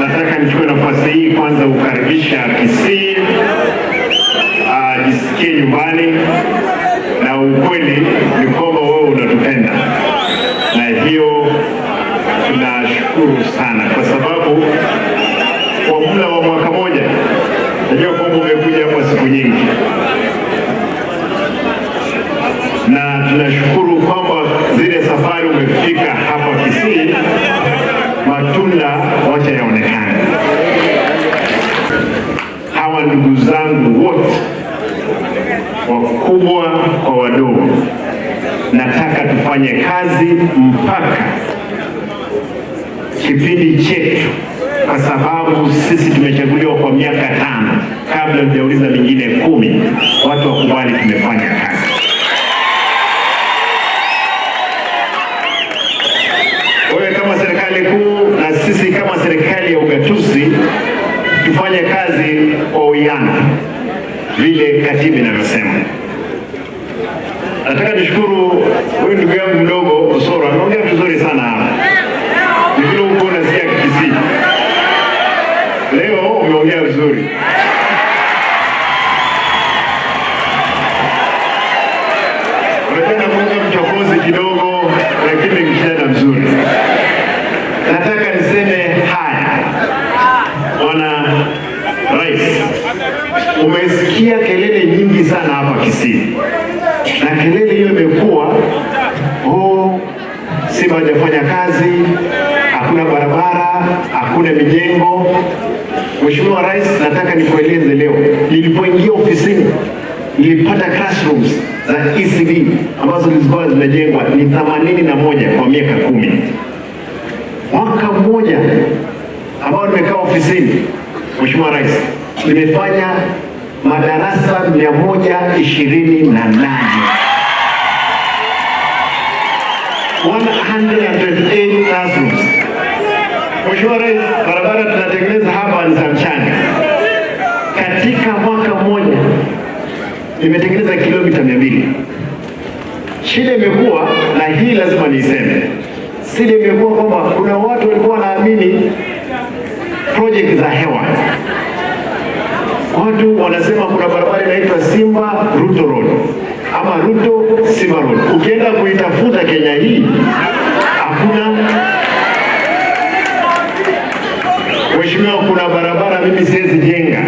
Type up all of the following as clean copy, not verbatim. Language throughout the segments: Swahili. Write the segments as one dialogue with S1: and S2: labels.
S1: Nataka nichukue nafasi hii kwanza kukaribisha Kisii, ajisikie nyumbani, na ukweli ni kwamba wewe unatupenda, na hiyo tunashukuru sana, kwa sababu kwa muda wa mwaka moja, najua kwamba umekuja hapa siku nyingi, na tunashukuru kwamba zile safari umefika hapa Kisii, matunda wacha yaonekane. Hawa ndugu zangu wote wakubwa kwa wadogo, nataka tufanye kazi mpaka kipindi chetu, kwa sababu sisi tumechaguliwa kwa miaka 5, kabla hujauliza mingine 10, watu wakubali tumefanya kazi. Wewe kama serikali kuu na sisi kama serikali ya ugatuzi tufanye kazi kwa uwiano vile katiba inavyosema. Nataka nishukuru huyu ndugu yangu mdogo Osoro, ameongea vizuri sana hapa. Ni vile huko unasikia Kisii. Leo umeongea vizuri. Unajua nakuanga mchokozi kidogo, lakini ni kijana mzuri. Nataka niseme haya, Bwana Rais, umesikia kelele nyingi sana hapa Kisii, na kelele hiyo imekuwa oh, Simba hajafanya kazi, hakuna barabara, hakuna mijengo. Mheshimiwa Rais, nataka nikueleze leo, nilipoingia ofisini nilipata classrooms za ECD ambazo zilikuwa zimejengwa ni 81 kwa miaka 10. Mwaka mmoja ambao nimekaa ofisini, Mheshimiwa Rais, nimefanya madarasa 128. 128 classrooms. Mheshimiwa Rais, barabara tunatengeneza hapa ni za mchanga. Katika mwaka mmoja nimetengeneza kilomita 200. Shida imekuwa, na hii lazima niiseme, shida imekuwa kwamba kuna watu walikuwa wanaamini project za hewa. Watu wanasema kuna barabara inaitwa Simba Ruto Road ama Ruto Simba Road. Ukienda kuitafuta Kenya hii hakuna. Mheshimiwa, kuna barabara mimi siwezi jenga,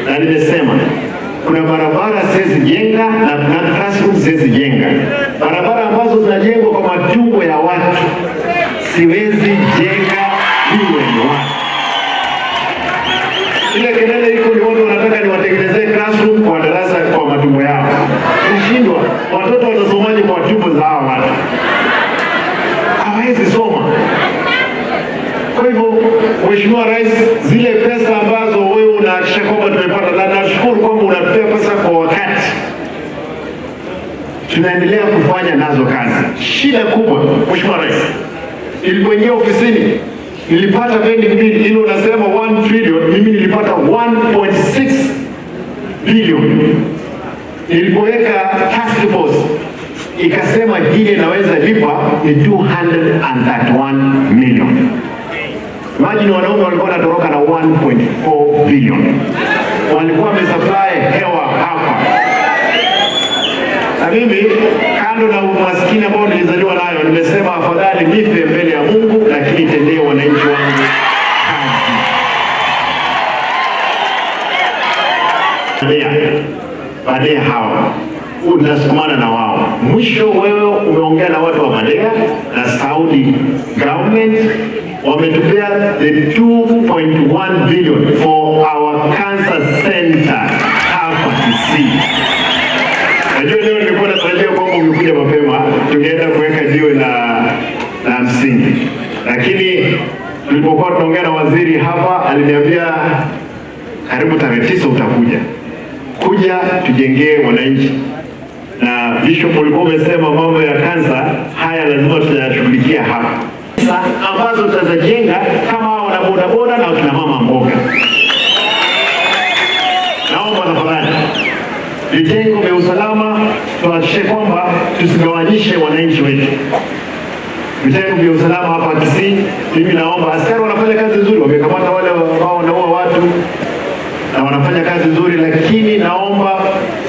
S1: na nimesema kuna barabara siwezi jenga na kuna classroom siwezi jenga. Barabara ambazo zinajengwa kwa matumbo ya watu siwezi jenga, iwe ni watu. Ile kelele iko ni watu wanataka niwatengenezee classroom kwa darasa kwa matumbo yao. Nashindwa, watoto watasomaje kwa tumbo za hawa watu? Hawawezi soma. Kwa hivyo Mheshimiwa Rais, zile pesa ambazo wewe unahakikisha kwamba tumepata, na nashukuru kwamba unatupea pesa kwa wakati, tunaendelea kufanya nazo kazi. Shida kubwa Mheshimiwa Rais, nilipoingia ofisini nilipata pending bill ile unasema 1 trillion, mimi nilipata 1.6 billion. Nilipoweka task force ikasema ile inaweza lipa ni 231 million. Imagine wanaume walikuwa wanatoroka na 1.4 billion, walikuwa wamesupply hewa hapa. Na mimi kando na umaskini ambao nilizaliwa nayo, nimesema afadhali nife mbele ya Mungu, lakini tendee wananchi wangu kazi. Baadaye hawa unasukumana na wao, mwisho wewe umeongea na watu wa Madea na Saudi government wametupea the 2.1 billion for our cancer center hapa Kisii. Najua leo nilikuwa natarajia kwamba ungekuja mapema tungeenda kuweka jiwe la msingi, lakini tulipokuwa tunaongea na waziri hapa aliniambia karibu tarehe 9 utakuja kuja tujengee wananchi. Na Bishop ulikuwa umesema mambo ya kansa haya lazima tutayashughulikia hapa, ambazo tutazijenga kama wana bodaboda na wakina mama mboga. Naomba tafadhali vitengo vya usalama tuhakikishe kwamba tusigawanyishe wananchi wetu. Vitengo vya usalama hapa Kisii, mimi naomba askari wanafanya kazi nzuri, wamekamata wale Wanafanya kazi nzuri, lakini naomba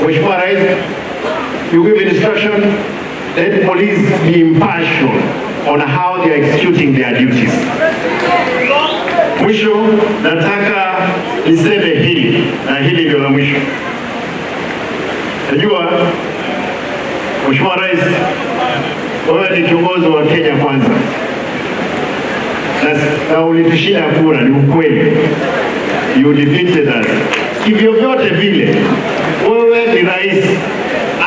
S1: Mheshimiwa Rais, you give instruction, let police be impartial on how they are executing their duties. Mwisho nataka niseme hili na hili ndio la mwisho. Najua Mheshimiwa Rais, wewe ni kiongozi wa Kenya Kwanza na ulitushinda kura, ni ukweli, you defeated us. Kivyo vyote vile, wewe ni rais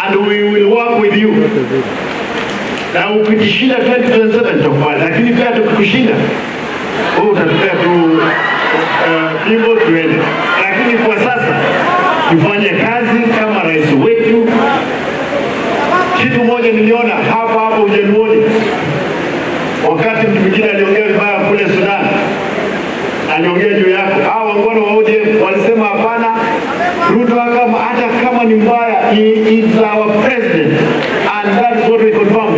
S1: and we will work with you, na ukitushinda 2027 tutakubali, lakini pia tukikushinda wewe utatupea tu fimbo tuende, lakini kwa sasa tufanye kazi kama rais wetu. Kitu moja niliona hapa hapo Ujaluoni, wakati mtu mwingine aliongea vibaya kule Sudan, aliongea juu yako. Hao waungwana wa ODM walisema hapana, Ruto kama hata kama ni mbaya, he is our president and that is what we confirm.